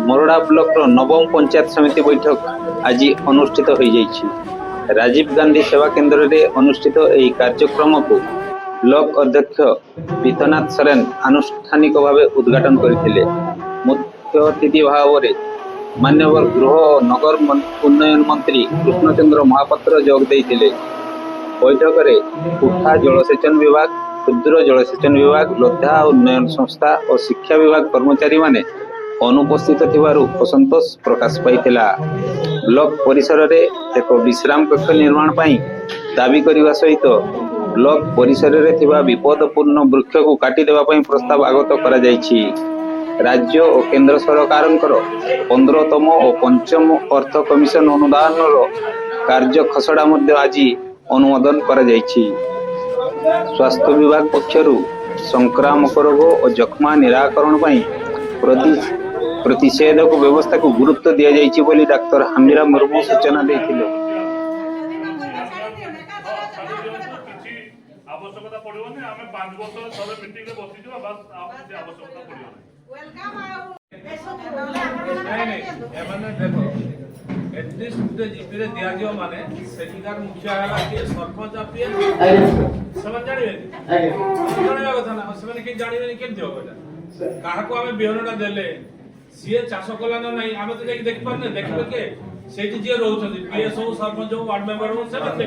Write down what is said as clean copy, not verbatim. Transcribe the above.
ମୋରଡ଼ା ବ୍ଲକର ନବମ ପଞ୍ଚାୟତ ସମିତି ବୈଠକ ଆଜି ଅନୁଷ୍ଠିତ ହୋଇଯାଇଛି। ରାଜୀବ ଗାନ୍ଧୀ ସେବା କେନ୍ଦ୍ରରେ ଅନୁଷ୍ଠିତ ଏହି କାର୍ଯ୍ୟକ୍ରମକୁ ବ୍ଲକ ଅଧ୍ୟକ୍ଷ ପୀତନାଥ ସରେନ ଆନୁଷ୍ଠାନିକ ଭାବେ ଉଦ୍ଘାଟନ କରିଥିଲେ। ମୁଖ୍ୟ ଅତିଥି ଭାବରେ ମାନ୍ୟବର ଗୃହ ଓ ନଗର ଉନ୍ନୟନ ମନ୍ତ୍ରୀ କୃଷ୍ଣଚନ୍ଦ୍ର ମହାପାତ୍ର ଯୋଗ ଦେଇଥିଲେ। ବୈଠକରେ ଉଠା ଜଳସେଚନ ବିଭାଗ, କ୍ଷୁଦ୍ର ଜଳସେଚନ ବିଭାଗ, ଲୋଧା ଉନ୍ନୟନ ସଂସ୍ଥା ଓ ଶିକ୍ଷା ବିଭାଗ କର୍ମଚାରୀମାନେ ଅନୁପସ୍ଥିତ ଥିବାରୁ ଅସନ୍ତୋଷ ପ୍ରକାଶ ପାଇଥିଲା। ବ୍ଲକ ପରିସରରେ ଏକ ବିଶ୍ରାମ କକ୍ଷ ନିର୍ମାଣ ପାଇଁ ଦାବି କରିବା ସହିତ ବ୍ଲକ ପରିସରରେ ଥିବା ବିପଦପୂର୍ଣ୍ଣ ବୃକ୍ଷକୁ କାଟିଦେବା ପାଇଁ ପ୍ରସ୍ତାବ ଆଗତ କରାଯାଇଛି। ରାଜ୍ୟ ଓ କେନ୍ଦ୍ର ସରକାରଙ୍କର 15ତମ ଓ ପଞ୍ଚମ ଅର୍ଥ କମିଶନ ଅନୁଦାନର କାର୍ଯ୍ୟ ଖସଡ଼ା ମଧ୍ୟ ଆଜି ଅନୁମୋଦନ କରାଯାଇଛି। ସ୍ୱାସ୍ଥ୍ୟ ବିଭାଗ ପକ୍ଷରୁ ସଂକ୍ରାମକ ରୋଗ ଓ ଯକ୍ଷ୍ମା ନିରାକରଣ ପାଇଁ ପ୍ରତିଷେଧକ ବ୍ୟବସ୍ଥାକୁ ଗୁରୁତ୍ୱ ଦିଆଯାଇଛି ବୋଲି ଡାକ୍ତର ହାମିରା ମୁର୍ମୁ ସୂଚନା ଦେଇଥିଲେ। କିଛି ଆବଶ୍ୟକତା ପଡିବନି। ଆମେ 5 ବର୍ଷରେ ଥରେ ମିଟିଂରେ ବସିଯିବା, ବାସ୍, ଆଉ କିଛି ଆବଶ୍ୟକତା ପଡିବନି। ନାଇଁ, ଏମାନେ ଦେଖ, ଏଟଲିଷ୍ଟ ଗୋଟେ ଜିପିରେ ଦିଆଯିବ ମାନେ ସେଠିକାର ମୁଖିଆ ହେଲା କିଏ, ସରପଞ୍ଚ ଆଉ ପିଏ, ସେମାନେ ଜାଣିବେନି? ଜଣେଇବା କଥା ନା। ସେମାନେ କେହି ଜାଣିବେନି, କେମିତି ହବ ଏଇଟା? କାହାକୁ ଆମେ ବିହନଟା ଦେଲେ, ସିଏ ଚାଷ କଲା ନା ନାହିଁ, ଆମେ ତ ଯାଇକି ଦେଖିପାରୁନେ। ଦେଖିବେ କିଏ? ସେଇଠି ଯିଏ ରହୁଛନ୍ତି, ପିଏ ସବୁ, ସରପଞ୍ଚ ହଉ, ୱାର୍ଡ ମେମ୍ବର ହଉ, ସେମାନେ ଦେଖିବେ।